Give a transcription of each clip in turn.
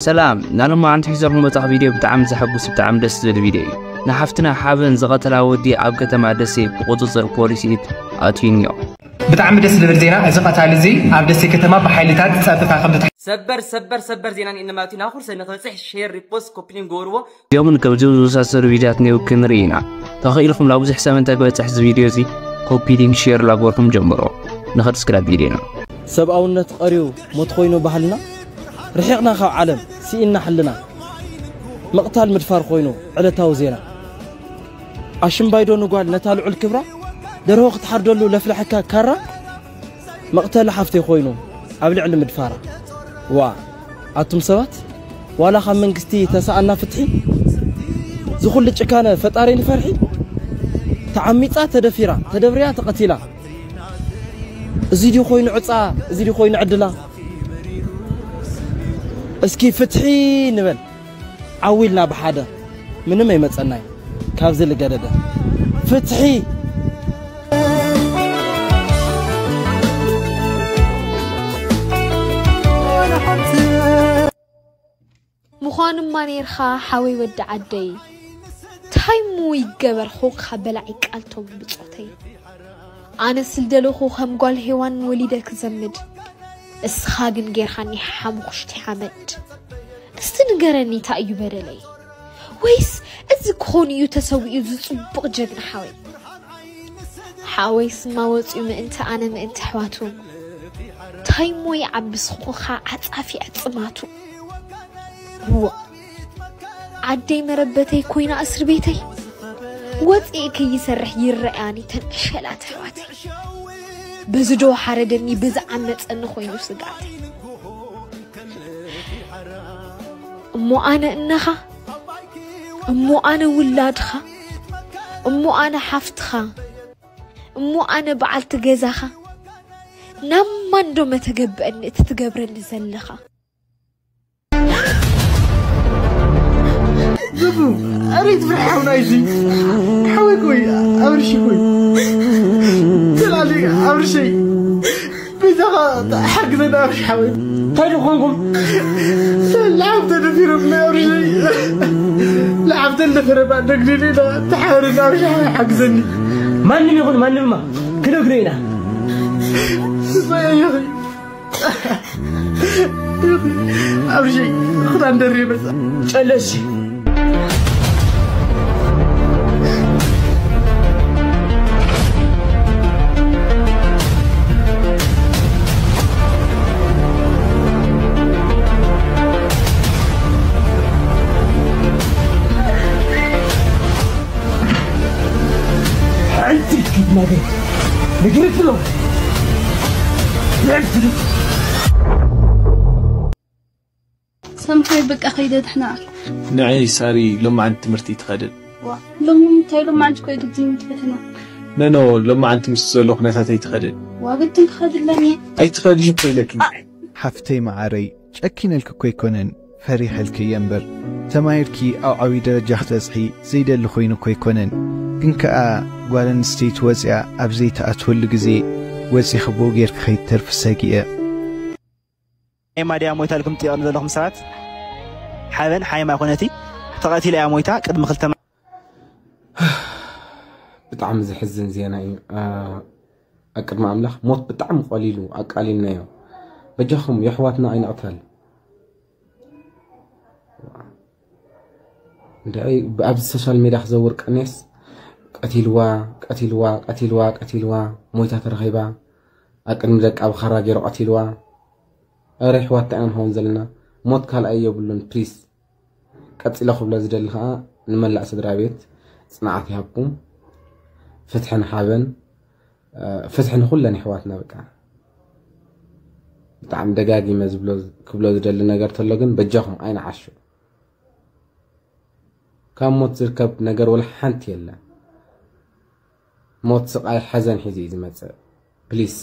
ሰላም፣ ናሎማዓንቲ ሒዘልኩም መጻኹ ቪድዮ ብጣዕሚ ዘሐጉስ፣ ብጣዕሚ ደስ ዝብል ቪድዮ እዩ። ንሓፍትና ሓበን ዝቐተላ ወዲ ኣብ ከተማ ደሴ ብቁጽጽር ፖሊስ ኢድ ኣትዩ እኒኦ። ብጣዕሚ ደስ ዝብል ዜና፣ እዚ ቀታሊ እዚ ኣብ ደሴ ከተማ ብሓይልታት ጸጥታ ከም ዝተሓ- ሰበር ሰበር ሰበር ዜና ንኢንማቲ ናኹር ሰነ ክበጽሕ ሼር ሪፖስት ኮፒ ሊንክ ገበርዎ። ዮምን ከምዚ ዝመሳሰሉ ቪድዮታት ኔው ክንርኢ ኢና። ተኽኢልኩም ናብ ብዙሕ ሰብ እንተግበጽሕ እዚ ቪድዮ እዚ ኮፒ ሊንክ ሼር ላግበርኩም ጀምሮ። ንኸድ እስክላት ቪድዮና። ሰብኣውነት ቀርዩ ሞት ኮይኑ ባህልና፣ ርሒቕና ካብ ዓለም ስኢንና ሕልና። ምቕታል ምድፋር ኮይኑ ዕለታዊ ዜና። ኣሽምባይዶ ንጓል ነታ ልዑል ክብራ፣ ደርሆ ክትሓርደሉ ለፍለሐካ ካራ፣ መቕተሊ ሓፍተይ ኮይኑ ኣብ ልዕሊ ምድፋራ። ዋ ኣቱም ሰባት፣ ዋላ ካብ መንግስቲ ተሰኣና ፍትሒ፣ ዝኹሉ ጭካነ ፈጣሪ ንፈርሒ። ተዓሚጻ ተደፊራ፣ ተደብርያ ተቐቲላ። እዚ ድዩ ኮይኑ ዕጻ፣ እዚ ድዩ ኮይኑ ዕድላ? እስኪ ፍትሒ ንበል ዓዊልና ብሓደ፣ ምንም ኣይመጸናይ ካብዚ ልገደደ። ፍትሒ! ምዃንማ ነይርኻ ሓወይ ወዲ ዓደይ። ታይሞ ይገበር ኾንካ በላዒ ቃልቶም ብጾተይ። ኣነ ስልደለኹ ከም ጓል ሄዋን ወሊደ ክዘምድ፣ እስኻ ግን ጌርኻኒ ሓሙኽሽቲ ሓመድ። እስቲ ንገረኒ እንታይ እዩ በደለይ? ወይስ እዚ ክኾን እዩ ተሰዊኡ ዝጽቡቕ ጀግና ሓወይ? ሓወይ ስማ ወፂኡ ምእንቲ ኣነ ምእንቲ ኣሕዋቱ። ታይሞ ይዓብስ ኾንካ ዓጻፊ ዕጽማቱ። ዋ ዓደይ መረበተይ ኮይና እስር ቤተይ። ወፂኤ ከይሰርሕ ይረኣያኒ ተን ዕሸላት ኣሕዋተይ። በዚ ዶ ሓረደኒ በዚ ዓመፀኒ ኮይኑ ስጋተይ። እሞ ኣነ እነኻ፣ እሞ ኣነ ውላድኻ፣ እሞ ኣነ ሓፍትኻ፣ እሞ ኣነ በዓልቲ ገዛኻ ናብ ማን ዶ መተገብአኒ እቲ ትገብረኒ ዘለኻ? ዝቡ ኣሬት ብርሓው ናይዚ ሓወይ ኮይ ኣብርሺ ኮይ ተላሊ ኣብርሸይ ቤዛኻ ሓግዘና ኣብርሺ ሓወይ እንታይ ዝኾንኩም ለዓብ ተደፊሮም ናይ ኣብርሸይ ለዓብ ተደፈረ ባደግድል ኢና ተሓበረና ኣብርሺ ሓወይ ሓግዘኒ ማንም ይኹን ማንምማ ክነግሮ ኢና ስባይ ኣየኸይ ኣብርሸይ ክዳን ደርየ መፃ ጨለሲ ሓንቲ ክትናገር ንግርት ሎ ሰምሓይ በቃ ከይደ ድሕና ንዒ ሳሪ ሎማዓንቲ ትምህርቲ ኣይትኸድን ዋ ሎሚ እንታይ ሎማዓንቲ ኮይ ግድን ፈተና ነኖ ሎማዓንቲ ምስ ዘሎ ኩነታት ኣይትኸድን ዋ ግድን ክኸድ ኣለኒ ኣይትኸድን እኮ ኢለኪ ሓፍተይ መዓረይ ጨኪነልኪ እኮ ኣይኮነን ፈሪሐልኪ እየ እምበር ተማሂርኪ ኣብ ዓብዪ ደረጃ ክትበፅሒ ዘይደሊ ኮይኑ እኮ ኣይኮነን ግን ከኣ ጓል ኣንስተይቲ ወፂኣ ኣብ ዘይትኣትወሉ ግዜ ወፂኺ ብኡ ጌርኪ ከይትተርፊ ሰጊኤ። ኤማ ድያ ሞይታ ኢልኩም ትጠይቐኒ ዘለኹም ሰባት ሓበን ሓየማ ኣይኮነቲ ተቐቲላ እያ ሞይታ ቅድሚ ክልተ ብጣዕሚ ዘሕዝን ዜና እዩ ኣብ ቅድሚ ኣምላኽ ሞት ብጣዕሚ ቀሊሉ ኣቃሊልናዮ በጃኹም የሕዋትና ኣይንቕተል እንድዒ ኣብዚ ሶሻል ሜድያ ክዘውር ቀኔስ ቀቲልዋ ቀቲልዋ ቀቲልዋ ቀቲልዋ ሞይታ ተረኺባ ኣብ ቅድሚ ደቃ ብኻራ ገይሩ ቀቲልዋ ኧረ ኣሕዋት እንታይ ኢና ንኸውን ዘለና ሞት ካልኣይ የብሉን ፕሊስ ቀጺለ ክብሎ ዝደሊ ከኣ ንመላእ ስድራ ቤት ጽንዓት ይሃብኩም ፍትሒ ንሓበን ፍትሒ ንኹለን ኣሕዋትና በቃ ብጣዕሚ ደጋጊመ ዝብሎ ክብሎ ዝደሊ ነገር ተሎ ግን በጃኹም ኣይንዓሹ ካብ ሞት ዝርከብ ነገር ወላ ሓንቲ የለን ሞት ስቓይ ሓዘን ሒዙ እዩ ዝመጽእ ፕሊስ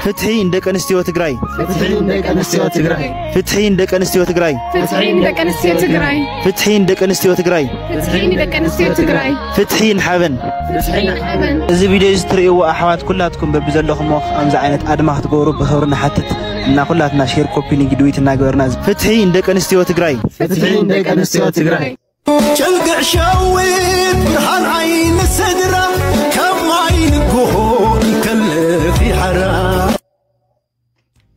ፍትሒ ንደቂ ኣንስትዮ ትግራይ ፍትሒ ንደቂ ኣንስትዮ ትግራይ ፍትሒ ንደቂ ኣንስትዮ ትግራይ ፍትሒ ንደቂ ኣንስትዮ ትግራይ ፍትሒ ንደቂ ኣንስትዮ ትግራይ ፍትሒ ንደቂ ኣንስትዮ ትግራይ ፍትሒ ንሓበን ፍትሒ ንሓበን እዚ ቪድዮ እዚ ትርእይዎ ኣሕዋት ኩላትኩም በብዘለኹሞ ከምዚ ዓይነት ኣድማ ክትገብሩ ብኽብሪ ንሓትት እና ኩላትና ሼር ኮፒ ሊንክ ዱዊት እናገበርና ፍትሒ ንደቂ ኣንስትዮ ትግራይ። ፍትሒ ንደቂ ኣንስትዮ ትግራይ። ጨልግዕ ሸዊት ብርሃን ዓይኒ ስድራ ካብ ማይ ንግሆ ይከልፍ ይሓራ።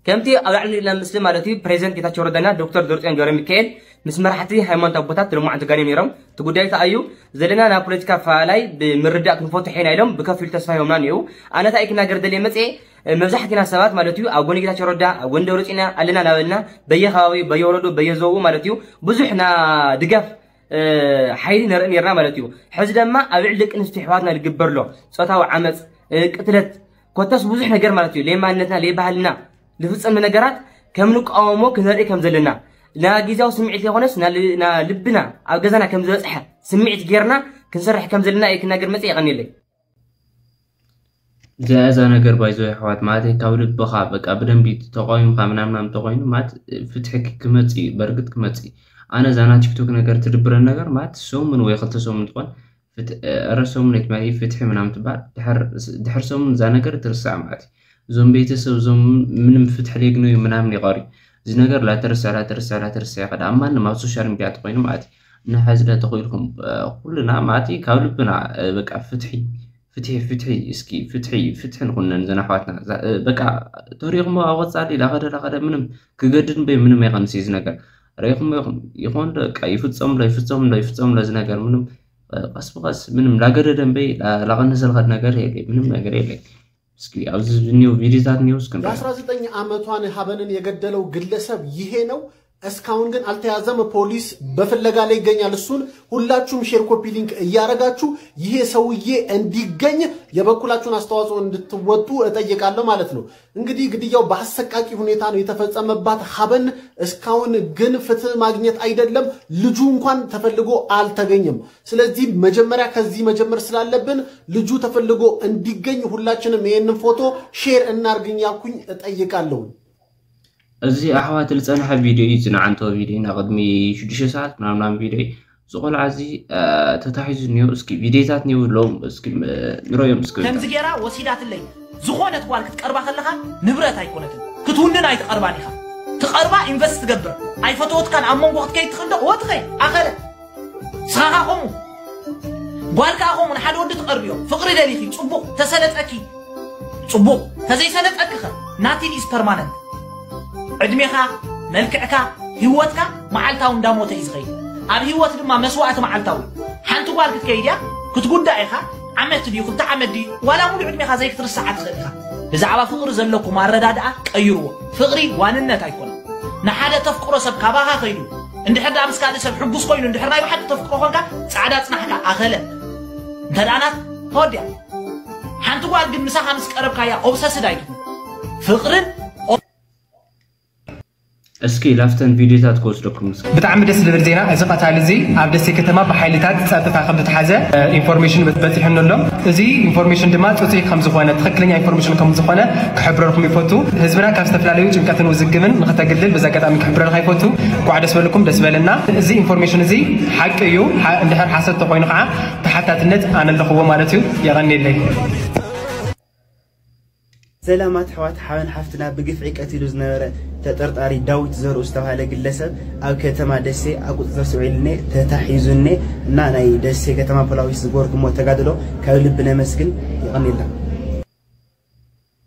ከምቲ ኣብ ላዕሊ ንሪእና ምስሊ ማለት እዩ ፕሬዚደንት ጌታቸው ረዳና ዶክተር ደብረፅዮን ገብረ ሚካኤል ምስ መራሕቲ ሃይማኖት ኣቦታት ልሙዓን ተጋንዮም ነይሮም። እቲ ጉዳይ እንታይ እዩ ዘለና ናብ ፖለቲካ ኣፈላላይ ብምርዳእ ክንፈትሖ ኢና ኢሎም ብከፊሉ ተስፋ ሂቦምና እኒአው። ኣነ እንታይ ክናገር ደልየ መፅየ መብዛሕትና ሰባት ማለት እዩ ኣብ ጎኒ ጌታቸው ረዳ ኣብ ጎኒ ደብረፅዮን ኣለና እናበልና በየከባቢኡ በየወረዱ በየዞቡ ማለት እዩ ብዙሕ ና ድጋፍ ሓይሊ ነርኢ ነርና ማለት እዩ። ሕዚ ድማ ኣብ ልዕሊ ደቂ ኣንስትዮ ኣሕዋትና ዝግበር ኣሎ ፆታዊ ዓመፅ፣ ቅትለት፣ ኮታስ ብዙሕ ነገር ማለት እዩ ለይማንነትና ለይባህልና ዝፍፀም ነገራት ከም ንቃወሞ ክነርኢ ከም ዘለና ና ግዜያዊ ስምዒት ዘይኮነስ ና ልብና ኣብ ገዛና ከም ዝበፅሐ ስምዒት ጌርና ክንሰርሕ ከም ዘለና እየ ክናገር መፅእ የቐኒለይ። እዚኣ እዛ ነገር ባይዞ ኣሕዋት ማለት ካብ ልብኻ በቃ ብደንቢ ተቃዊምካ ምናምናም ተኮይኑ ማለት ፍትሒ ክመፅ እዩ። በእርግጥ ክመፅ እዩ። ኣነ እዛ ና ቲክቶክ ነገር ትድብረን ነገር ማለት ሰሙን ወይ ክልተ ሰሙን ትኾን እረ ሰሙን ኣይትመሪ ፍትሒ ምናምን ትበሃል ድሕር ሰሙን እዛ ነገር ትርሳዕ ማለት እዩ። እዞም ቤተሰብ እዞም ምንም ፍትሒ ሌግነዩ ምናምን ይቐሪ እዚ ነገር ላተርሳ ላተርሳ ላተርሳ ይኸዳ ኣብ ማንም ኣብ ሶሻል ሚዲያ ተኮይኑ ማለት እዩ። ንሐዚ ለ ተኽኢልኩም ኩልና ማለት እዩ ካብ ልብና በቃ ፍትሒ ፍትሒ ፍትሒ እስኪ ፍትሒ ፍትሒ ንኹነን ዘን ኣሕዋትና በቃ ተሪኹሞ ኣብ ወፃሊ ላኸደ ላኸደ ምንም ክገድድ በይ ምንም ኣይቐንስ እዚ ነገር ሪኹሞ ይኹን ይኾን በቃ ይፍፀምሎ ይፍፀምሎ ይፍፀምሎ እዚ ነገር ምንም ቀስ ብቀስ ምንም ላገደደ እምበይ ላቀነሰልኸድ ነገር የለ ምንም ነገር የለ። እስኪ ኣብዚ ዝኒው ቪዲዮታት ኒው እስክንዳ የ19 ዓመቷን ሀበንን የገደለው ግለሰብ ይሄ ነው። እስካሁን ግን አልተያዘም። ፖሊስ በፍለጋ ላይ ይገኛል። እሱን ሁላችሁም ሼር ኮፒ ሊንክ እያረጋችሁ ይሄ ሰውዬ እንዲገኝ የበኩላችሁን አስተዋጽኦ እንድትወጡ እጠይቃለሁ ማለት ነው። እንግዲህ ግድያው በአሰቃቂ ሁኔታ ነው የተፈጸመባት ሀበን። እስካሁን ግን ፍትህ ማግኘት አይደለም ልጁ እንኳን ተፈልጎ አልተገኘም። ስለዚህ መጀመሪያ ከዚህ መጀመር ስላለብን ልጁ ተፈልጎ እንዲገኝ ሁላችንም ይሄንን ፎቶ ሼር እናርግ እያልኩኝ እጠይቃለሁ። እዚ ኣሕዋት ዝፀንሐ ቪድዮ እዩ። ዝንዓንቶ ቪድዮ ኢና ቅድሚ ሽዱሽተ ሰዓት ምናምናም ቪድዮ እዩ። እዚ ቆልዓ እዚ ተታሒዙ እኒኦ እስኪ ቪድዮታት እኒኦ ሎም እስኪ ንረዮም እስኪ ከምዚ ገይራ ወሲዳትለይ። ዝኾነት ጓል ክትቀርባ ከለኻ ንብረት ኣይኮነትን፣ ክትውንን ኣይትቐርባን ኢኻ። ትቐርባ ኢንቨስት ትገብር ኣይፈተወትካን ኣብ መንጎ ክትከይድ ትኽእል ዶ ወትኸይ ኣኸለ ስኻ ከኣ ከምኡ ጓል ከኣ ከምኡ ንሓደ ወዲ ትቐርብዮ ፍቕሪ ደሊኺ ጽቡቕ ተሰለጠኪ ጽቡቕ ተዘይሰለጠኪኸ nothing is permanent ዕድሜኻ መልክዕካ ህይወትካ መዓልታዊ እንዳሞተ እዩ ዝኸይድ ኣብ ህይወት ድማ መስዋእቲ መዓልታዊ ሓንቲ ጓል ክትከይድ እያ ክትጉዳእ ኢኻ ዓመት ድዩ ክልተ ዓመት ድዩ ዋላ ሙሉ ዕድሜኻ ዘይክትርስዓ ትኽእል ኢኻ ብዛዕባ ፍቕሪ ዘለኩም ኣረዳድኣ ቀይርዎ ፍቕሪ ዋንነት ኣይኮነን ንሓደ ተፍቅሮ ሰብ ካባኻ ከይዱ እንድሕር ደኣ ምስ ካልእ ሰብ ሕጉስ ኮይኑ እንድሕር ናይ ብሓቂ ተፍቅሮ ኮንካ ጻዕዳ ጽናሕካ ኣኸለ እንተ ደኣ ናት ተወዲኣ ሓንቲ ጓል ግን ምሳኻ ምስ ቀረብካያ ኦብሰስድ ኣይትኹን ፍቕርን እስኪ ላፍተን ቪዲዮታት ክወስደኩም እስኪ ብጣዕሚ ደስ ዝብል ዜና እዚ ቀታሊ እዚ ኣብ ደሴ ከተማ ብሓይልታት ፀጥታ ከም ዝተሓዘ ኢንፎርሜሽን በፂሑኒ ኣሎ እዚ ኢንፎርሜሽን ድማ ፅፁይ ከም ዝኾነ ትኽክለኛ ኢንፎርሜሽን ከም ዝኾነ ክሕብረልኩም ይፈቱ ህዝብና ካብ ዝተፈላለዩ ጭንቀትን ውዝግብን ንክተግልል በዚ ኣጋጣሚ ክሕብረልካ ይፈቱ እንኳዕ ደስ በልኩም ደስ በለና እዚ ኢንፎርሜሽን እዚ ሓቂ እዩ እንድሕር ሓሰት ተኮይኑ ከዓ ተሓታትነት ኣነ ኣለኽዎ ማለት እዩ የቐንየለይ ሰላም ኣሕዋት ሓበን ሓፍትና ብግፍዒ ቀቲሉ ዝነበረ ተጠርጣሪ ዳዊት ዘርኡ ዝተባሃለ ግለሰብ ኣብ ከተማ ደሴ ኣብ ቁፅፅር ስር ውዒሉኒ ተታሒዙኒ እና ናይ ደሴ ከተማ ፖላዊስ ዝገበርኩሞ ተጋድሎ ካብ ልቢ ነመስግን የቐንየልና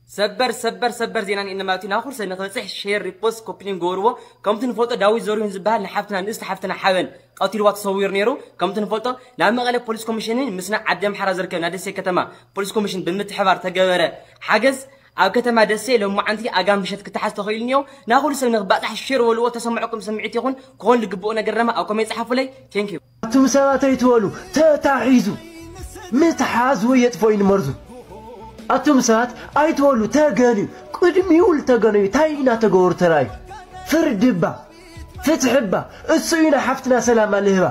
ሰበር ሰበር ሰበር ዜና ንኢነ ማለት እዩ ናብ ኩሉ ሰብ ንክበፅሕ ሼር ሪፖስት ኮፒሊን ገበርዎ ከምቲ ንፈልጦ ዳዊት ዘርኡ ዝበሃል ንሓፍትና ንእስቲ ሓፍትና ሓበን ቀቲልዋ ተሰዊሩ ነይሩ። ከምቲ ንፈልጦ ናብ መቐለ ፖሊስ ኮሚሽንን ምስ ናይ ዓዲ ኣምሓራ ዝርከብ ናይ ደሴ ከተማ ፖሊስ ኮሚሽን ብምትሕባር ተገበረ ሓገዝ ኣብ ከተማ ደሴ ሎማዓንቲ ኣጋ ምሸት ክተሓዝ ተኽኢሉ እኒኦ። ናኹሉ ሰብ ንክባፃሕ ሼር በልዎ። ተሰምዐኩም ስምዒት ይኹን ክኾን ዝግብኦ ነገር ድማ ኣብ ኮሜንት ፀሓፉለይ። ቴንኪዩ። ኣቱም ሰባት ኣይትበሉ ተታሒዙ ምትሓዝ ወይ የጥፍኦ እዩ ንመርዙ። ኣቱም ሰባት ኣይትበሉ ተገንዩ ቅድሚኡ ዝተገነዩ ታይ ኢና ተገበሩ ተራእዩ ፍርዲ እባ ፍትሒ እባ እሱ እዩ ንሓፍትና ሰላማ ልህባ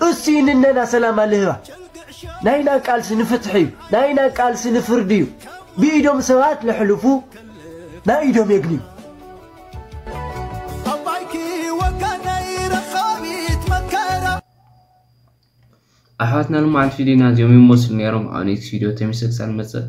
እሱ እዩ ንነና ሰላማ ልህባ ናይና ቃልሲ ንፍትሒ እዩ ናይና ቃልሲ ንፍርዲ እዩ ብኢዶም ሰባት ለሕልፉ ናይ ኢዶም የግንዩ ኣሕዋትና ልማዓንቲ ቪድዮና እዚኦም ይመስሉ ነይሮም ኣብ ኔክስት ቪድዮ ተመልሰ ክሳብ ንመፅእ